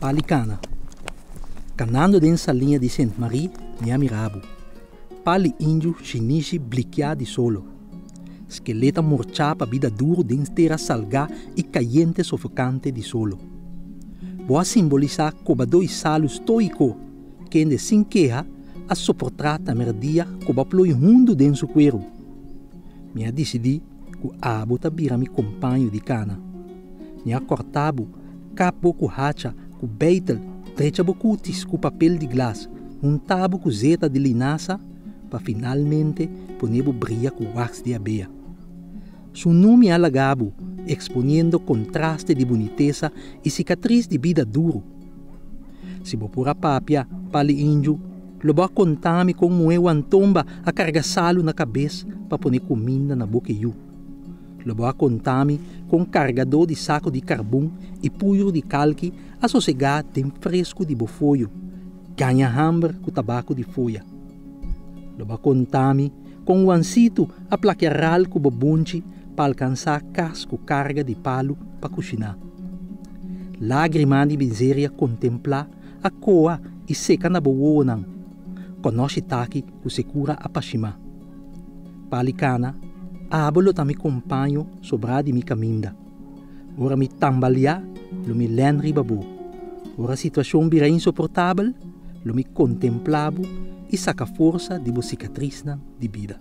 Pal'i kana. Kanando den saliña di Sint Marie mi a mira bo. Pal'i inju shinishi blikiá di solo. Skeleta morchá pa bida duru den tera salgá i kayente sofokante di solo. Bo a simbolisá kobadó i salu stoiko kende sin keha a soportá tamerdia koba ploi hundu den su kueru. Mi a disidí ku abo ta bira mi kompaño di kana. Mi a kòrta bo, kap bo ku hacha, ku beitel, drecha bo kutis ku papel di glas, hunta bo ku zeta di linasa pa finalmente pone bo bria ku wax di abea. Sunú mi a laga bo, eksponiendo kontraste di bunitesa i sikatris di bida duru. Si bo por a papia, Pali Inju, lo bo a konta mi kon muhé Wantomba a karga salu na kabes pa pone kuminda na boke yu. Lo bo a konta mi kon kargadó di sako di karbon i puyru di kalki a sosegá den fresku di bo foyo, gaña hamber ku tabako di foya. Lo bo a konta mi kon Wansitu a plakia ral ku bo bonchi pa alkansá kas ku karga di palu pa kushiná. Lágrima di miseria kontemplá a koa i seka na bo wowonan, kònòshi taki ku sekura a pashimá. Pali kana, abo lo ta mi kompaño sobrá di mi kaminda. Ora mi tambaliá, lo mi lèn riba bo. Ora situashon bira insoportabel, lo mi kontemplá bo i saka forsa di bo sikatrisnan di bida.